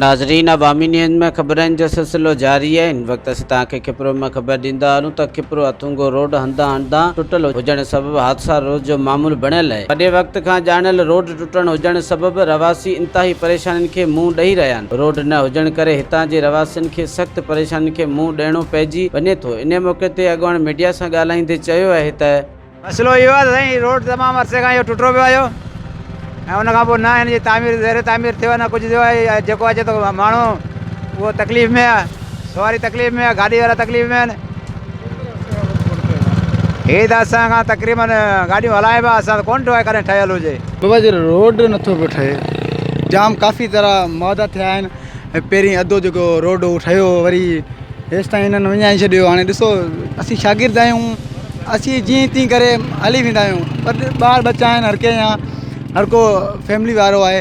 ناظرين عوامي نيوز ۾ خبرن جو سلسلو جاري آهي هن وقت اسين توهان کي کپرو مان خبر ڏيندا هلون ته کپرو اٿونگو روڊ هنڌان هنڌان ٽٽل هجڻ سبب حادثا روز جو معمول بڻيل آهي وڏي وقت کان ڄاڻايل روڊ ٽٽڻ هجڻ سبب رهواسي انتهائي پريشانين کي منهن ڏئي رهيا آهن روڊ نه هجڻ ڪري هتان جي رهواسين کي سخت پريشانين کي منهن ڏيڻو پئجي وڃي ٿو انهي موقعي تي اڳواڻ ميڊيا سان ڳالهائيندي چيو آهي ته مسئلو اهو آهي ته سائين هي روڊ تمام عرصي کان اهو ٽٽو پيو آهي ۽ ان کان پوء نه هن جي تعمير زير تعمير ٿيو آهي نه ڪجهه ٿيو آهي جيڪو اچي ٿو ماڻهو اهو تڪليف ۾ آهي سواري تڪليف ۾ آهي گاڏي وارا تڪليف ۾ آهن هي ته اسان کان تقريبن گاڏيون هلائي به اسان ته ڪونه ڏٺو آهي ڪڏهن ٺهيل هجي. بابا جي روڊ نٿو پيو ٺهي جام ڪافي طرح معاهدا ٿيا آهن ۽ پهرين اڌو جيڪو روڊ هو ٺهيو هو وري هيستائين هنن وڃائي ڇڏيو هاڻي ڏسو اسين شاگرد آهيون اسين جيئن تيئن ڪري هلي ويندا آهيون پر ٻار ٻچا آهن هر ڪنهن جا هر ڪو فيملي وارو آهي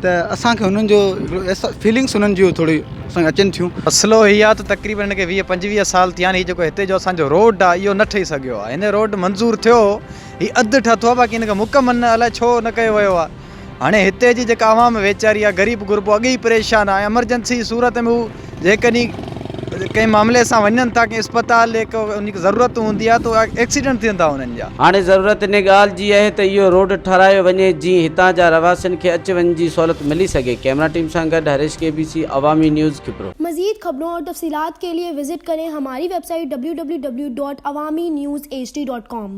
ته اسانکي هنن جو فيلنگس هنن جون ٿوري اسانکي اچن ٿيون. مسئلو هي آهي ته تقريبن هن کي ويهه پنجويهه سال ٿيا آهن هي جيڪو هتي جو اسان جو روڊ آهي اهو نه ٺهي سگهيو آهي هن روڊ منظور ٿيو هو هي اڌ ٺهتو آهي باقي هن کي مڪمل نه الائي ڇو نه ڪيو ويو آهي هاڻي هتي جي جيڪا عوام ويچاري آهي غريب غربو اڳي ئي پريشان آهي ايمرجنسي جي صورت ۾ هو جيڪڏهن ڪنهن معاملي سان وڃن ٿا ڪنهن اسپتال يا ڪو ان کي ضرورت هوندي آهي ته ايڪسيڊنٽ ٿين ٿا انهن جا. هاڻي ضرورت ان ڳالهه جي آهي ته اهو روڊ ٺهرايو وڃي جيئن هتان جا رهواسين کي اچ وڃ جي سهولت ملي سگهي ڪئميرا ٽيم سان گڏ Harish K B C Awami news Khipro. مزيد خبرون اور تفصيلات کے لئے وزٽ ڪرين ھماري web site www.awamiNewsHD.com.